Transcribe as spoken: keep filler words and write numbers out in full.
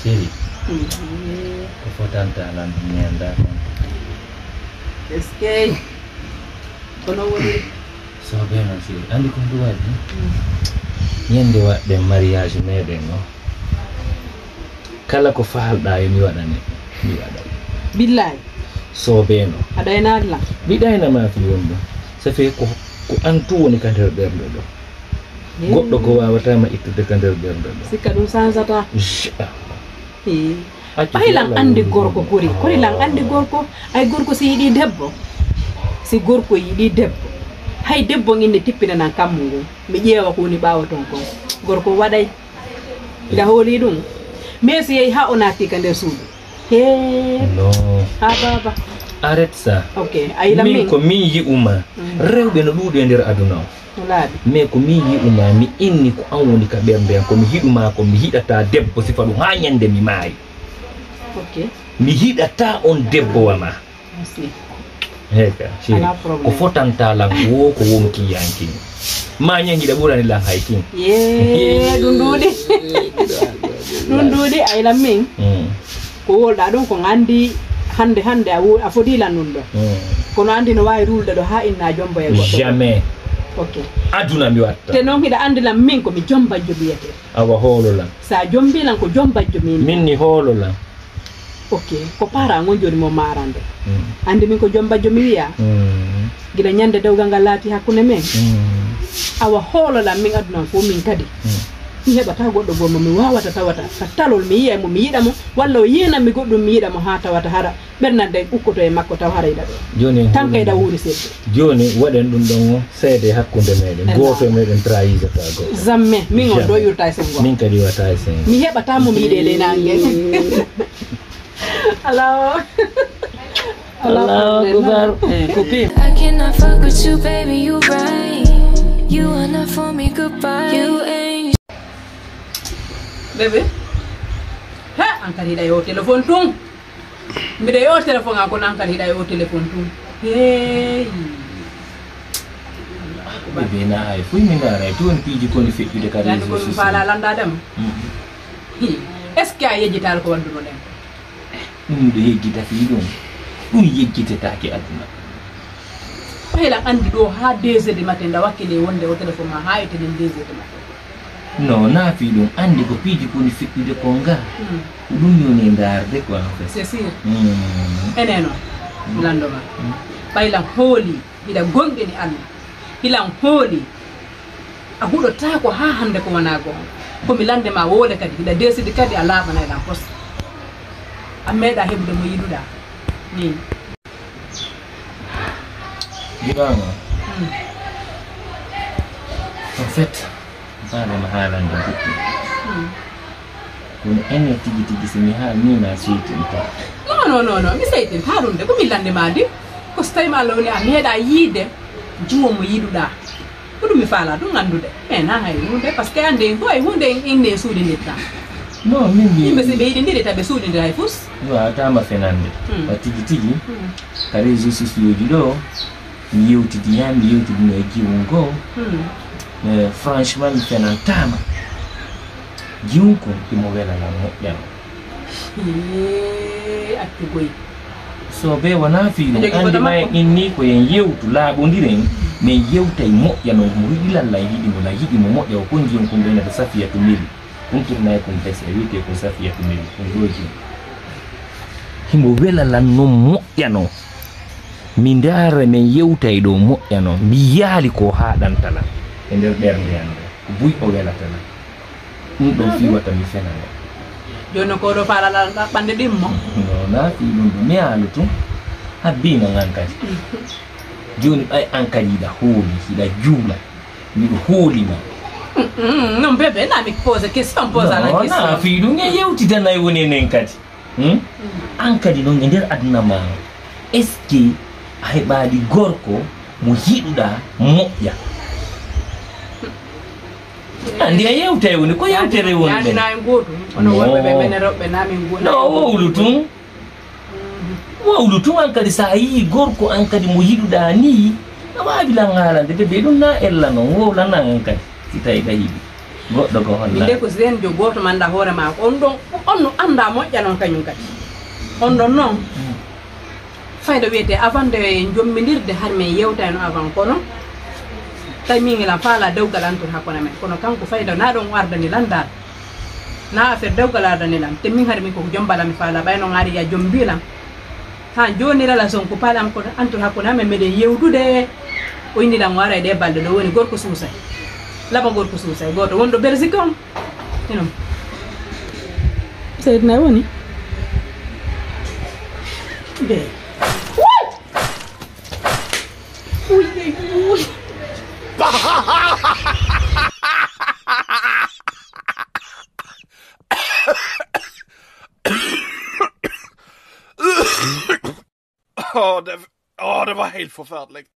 Siri, ko fotanta lan mi annda kon. Eskey. Kono woni. Soobee non, Siri, anndi ko ɗum waɗi? Ñande waɗɗen mariage meɗen o, kala ko faalɗaa yo mi waɗane, mi waɗay. Billaay. Soobee non. A ɗaynaali lan? Mi ɗayna ma fii won ɗum. Ça fait ko, ko an tun woni ka nder ɓernde ɗo. Goɗɗo ko waawataa ma ittude ka nder ɓernde ɗo. Sikka ɗum sansata. Ɓay lan anndi gorko kori, kori lan anndi gorko. Ay, gorko si yiɗi debbo, si gorko yiɗi debbo, hay debbo nginne tippinanan kammu ngun. Mi ƴeewa ko woni ɓaawo ton kon. Gorko waɗay. Nda hooli ɗum. Mais si yehi haa o naati ka nder suudu. Hee. No. Ha baaba. Arrête ça. Ok, a yila min. Min ko min yi'uma. Mm. Rewɓe no ɗuuɗi e nder aduna o. No laaɓi. Mais ko min yi'uma, mi inni ko an woni ka ɓernde an, ko mi hiɗuma, ko mi hiɗata debbo sifa ɗum haa ñande mi maayi. Ok. Mi hiɗata on debbo wa ma. Merci. Heka, chéri. Alaa problème. Ko fotanta lan wo ko wonki yankin. Ma ñangiɗa ɓurani lan hay kin. Yee, ɗum ɗuuɗi. Ɗum ɗuuɗi, ay lan min. Mm. Ko wolɗa ɗum ko anndi hannde, hannde a wo-, a foti lan ɗum ɗo. Mm. Kono anndi no waawi ruulde ɗo haa inna jomboya goɗɗo. Jamais. Ok. Aduna mi watta. Te noon hiɗa anndi lan min ko mi jombajjo wiyete. Awa hoolo lan. Sa jombi lan ko jombajjo min. Min ni hoolo lan. Ok, ko para ngon jooni mo marande. Mm. Anndi min ko jombajjo mi wiya. Mm. Gila ñande dewgal ngal laati hakkunde men. Mm. Awa hoolo lan min aduna fof min kadi. Mm. Mi heɓata goɗɗo goo mo mi waawata tawata ka talol mi yiya mo mi yiɗa mo, walla o yiyanam mi goɗɗum mi yiɗa mo haa tawata hara ɓernande ukkoto e makko taw hara yiɗa ɗo. Jooni en tan kayda wuuri seeɗa. Jooni waɗen ɗum ɗon o seede hakkunde meɗen. Gooto e meɗen trahisataa gooto. Jamais. Min on do yurta e sen goo. Min kadi wata e sen. Mi heɓata mo mi yiɗe le nange. Allahu Allahu Akbar. Eh, coupé. I cannot fuck with you, baby, you right. You are not for me, goodbye. You ain't. Bébé. Ha, an kadi hiɗa yo téléphone tun. Mbiɗa yo téléphone an kono an kadi hiɗa yo téléphone tun. Hey. Bébé na ay fuy mi ndara e tun piiji koni feƴƴude kadi. Yandi ko mi faala landa dem. Mhm. Hi. Est-ce que a yejjitaali ko wadduno ɗen? Ɗum miɗo yejjita fii ɗum. Ɗum yejjitetaake aduna. Ko hiɗa anndi ɗo haa deux heures du matin, nda wakkile wonde o téléphone ma haa e tenen deux heures du matin. Non, na fii ɗum. Anndi ko piiji koni feƴƴude ko nga. Hmm. Ko ɗum yoni e ndaarde quoi, en fait. C'est sûr. Hmm. Enen o, hmm, lanndo ma. Hmm. Ɓay lan hooli, hiɗa gonɗini Allah. Hilan hooli. A huɗotaako haa hannde ko wonaa goonga. Ko mi lande ma woole kadi, hiɗa deesidi kadi a laaɓanay lan pos. A meeɗa heɓude mo yiɗuɗaa. Nii. Giɗaama. Mm. En fait, mi faalaama haalande goɗɗum. Mm. Kono enen tigi tigi, si mi haalnii ma, a seytintaa. Non, non, non, non, mi seytintaa ɗum de, ko mi lande ma di. Ko so tawi ma Allah woni a meeɗa yiide juwo mo yiɗuɗaa. Ko ɗum mi faala ɗum anndude. E na hay huunde, parce que annde en fof hay huunde en, en ne suuɗindirta. Non, min mi yimɓe si ɓe yiɗindiri tan ɓe suuɗindira hay fus. Mi waawataama fenande. Hmm. Wa tigi tigi, hmm, ka réseaux sociaux ji ɗo, mi yewtidi yan, mi yewtidino e jiwun goo. Hmm. Eh, franchement, mi fenantaama. Jiwun kon, himo wela lan moƴƴano. Hee, accu goy. So be wonaa fii ɗum, anndi ma en inni ko en yewtu, laaɓondiren, men yewtay moƴƴa non, mo yiɗi lalla yiɗi mo, na yiɗi mo moƴƴa, o kon jiwun kon ɓeynata Safiyatu Meli. Kun tournay kun pese, wiyetee kun Safiyatu Meli, kun ɗo jiwun. Himo wela lan non moƴƴa non. Mi ndaara men yewtay ɗo moƴƴa non. Mi yaali ko haaɗanta lan. E nder ɓernde an nde, ko buy o welata lan. Ɗum ɗon fii wata mi fenane. Jooni ko ɗo faala lan ɗaɓɓande ɗimmo. No, na fii ɗum ɗo. Mi haalu tun. Habbino ngan kadi. Jooni ɓay an kadi hiɗa hooli, hiɗa juula. Miɗo hooli ma. Mm, mm, non, bébé, na mi pose question, pose la question. Na fii ɗum en yewtidanay woni enen kadi. Hmm? An kadi non e nder aduna ma o, est-ce que a heɓaali gorko mo yiɗuɗaa moƴƴa? Anndi a yewtay woni ko yewtere woni ɗen. Yaadina en gootum, kono wonɓe ɓe mene rewɓe na min gona. No, wowlu tun. Wowlu tun an kadi, so a yii gorko an kadi mo yiɗuɗaa nii, a waawi lan haalande, bébé, ɗum na ella non, wowlana an kadi, si tawi ɗa yiɗi. Goɗɗo ko holla. Min de ko zenjo gooto manda hoore maako. On ɗon, on no annda moƴƴa noon kañum kadi. On ɗon noon. Fayda wiyetee avant de jommbindirde har min yewtayno avant kono. Tawi min ngilan faala dewgal antur hakkunde men. Kono kanko fayda na ɗon o ardani lan dal. Na affaire dewgal ardani lan. Te min har min koko jombala mi faala ɓay noon ari ya jombi lan. Ha jooni relation ko palam ko antur hakkunde amen meɗen yewtude. O inni lan o ara e ɗe balɗe ɗo woni gorko suusay. Laba gorko suusay. Gooto wonɗo Belgique on. Ino. Seydina woni? De. Uy, uy, uy. Åh, det, åh, det var helt forfærdeligt.